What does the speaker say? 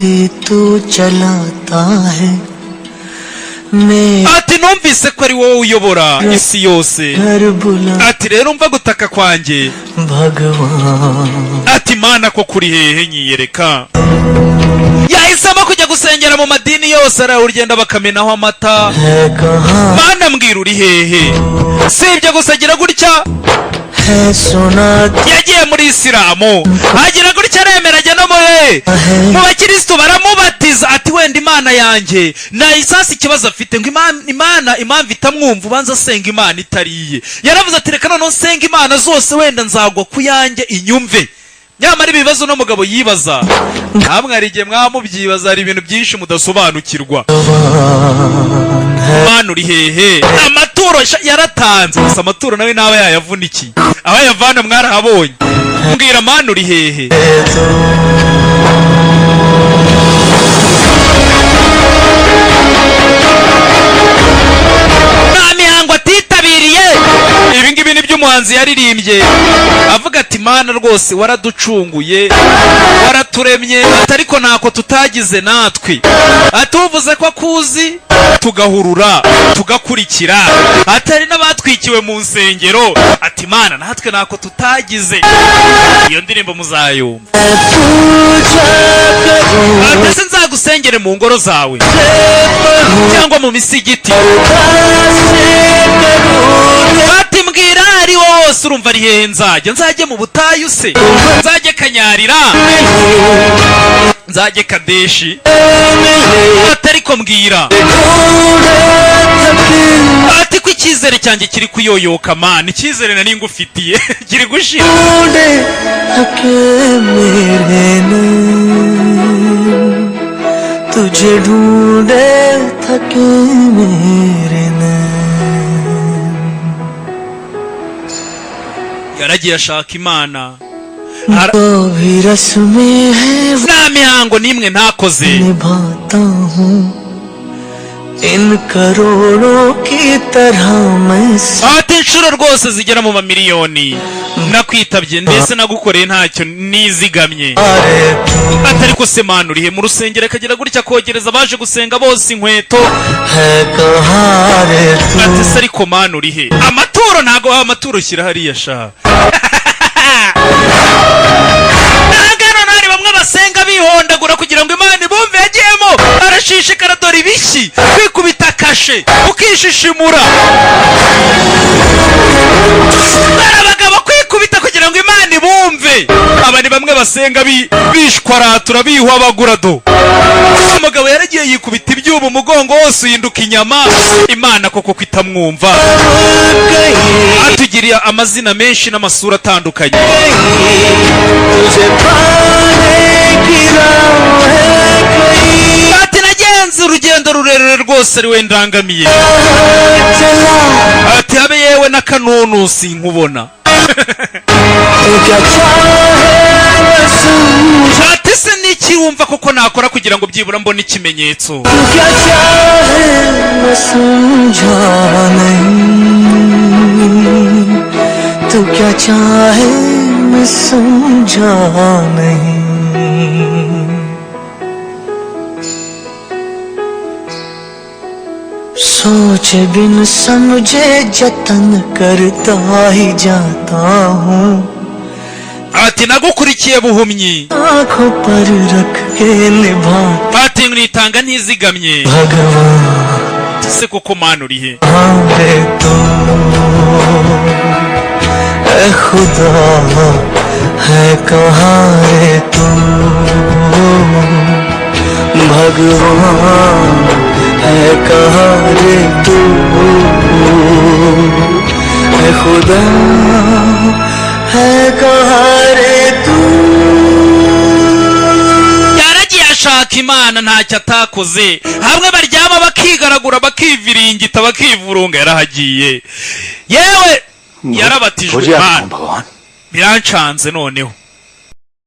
तू चलाता है मेरा Ati numvise ko ari wowe uyobora isi yose. घर बुला Ati rero umva gutaka kwanjye. भगवान Ati Mana ko kuri hehe, nyiyereka. Yahisemo kujya gusengera mu madini yose, ari urugenda bakamenaho amata. है कहाँ Mana mbwira uri hehe. Si ibyo gusa, agira gutya है सुना yagiye muri Isilamu, agira gutya aremera, ajya no mu bakirisitu baramubatiza. Ati wenda Imana yanjye nayisasi ikibazo afite ngo Imana impamvu itamwumva ubanza asenga Imana itariye. Yaravuze ati reka noneho nsenga imana zose, wenda nzagwa ku yanjye inyumve. Nyamara ibibazo uno mugabo yibaza, namwe hari igihe mwaba mubyibaza, hari ibintu byinshi mudasobanukirwa. भगवान है Mana uri hehe? Amaturo yaratanze gusa, amaturo nawe ntaba yayavunikiye, aho ayavana mwarahabonye. Mbwira Mana uri hehe. तू Nta mihango atitabiriye. Ibi ngibi ni byo umuhanzi yaririmbye avuga ati Mana rwose waraducunguye, waraturemye, ati ariko ntako tutagize natwe, ati uvuze ko akuzi tugahurura tugakurikira, ati hari n'abatwikiwe mu nsengero, ati Mana natwe ntako tutagize. Iyo ndirimbo muzayumva. पूजा करूं Ati ese nzagusengere mu ngoro zawe cyangwa mu misigiti? अरदास करूं Ati mbwira ari wo wose urumva ari hehe nzajya? Nzajye mu butayu se? Nzajye Kanyarira? Nzajye Kadeshi? मिले Ati ariko mbwira. ढूंढे थके Ati ko icyizere cyanjye kiri kuyoyoka Mana, icyizere nari ngufitiye kiri gushira. ढूंढे थके मेरे नैन तुझे ढूंढे थके मेरे नैन Yaragiye ashaka Imana. तो भी रस्में है वो Nta mihango n'imwe ntakoze. निभाता हूँ इन करोड़ों की तरह मैं Ati inshuro rwose zigera mu mamiliyoni nakwitabye, mbese nagukoreye ntacyo nizigamye. सारे तू Ati ariko se Mana urihe? Mu rusengero akagira gutya kogereza abaje gusenga bose inkweto. है कहाँ रे तू Ati se ariko Mana urihe? Amaturo ntago, amaturo shyira hariya sha. Nagano ntari bamwe basenga bihondagura kugira ngo Imana ibumve. Yagiyemo arashishikara, dore ibishyi kwikubita kashe ukishishimura. Dore abagabo kwikubita kugira ngo Imana ibumve. Aba ni bamwe basenga bishwaratura bihwabagura. Do umugabo yaragiye yikubita ibyuma, umugongo wose uhinduka inyama. Imana koko itamwumva. कहीं Atugiriye amazina menshi n'amasura atandukanye. तुझे पाने की राह है कहीं Ati nagenze urugendo rurerure rwose ari we ndangamiye. चला Ati habe yewe n'akanunu sinkubona. तू क्या चाहे मैं समझा Ati se niki wumva koko nakora kugira ngo byibura mbone ikimenyetso? तू क्या चाहे मैं समझा नहीं तू क्या चाहे मैं समझा नहीं सोचे बिन समझे जतन करता ही जाता हूँ Ati nagukurikiye buhumyi. आंखों पर रख के निभा Ati nitanga ntizigamye. भगवान Ati se koko Mana uri he? रे तू ऐ खुदा है कहाँ रे तू भगवान है कहाँ रे तू ऐ खुदा है कहाँ रे तू Yaragiye ashaka Imana ntacyo atakoze. Hamwe baryama bakigaragura, bakiviringita, bakivurunga, yarahagiye. Yewe yarabatijwe. मुझे Imana भगवान birancanze noneho.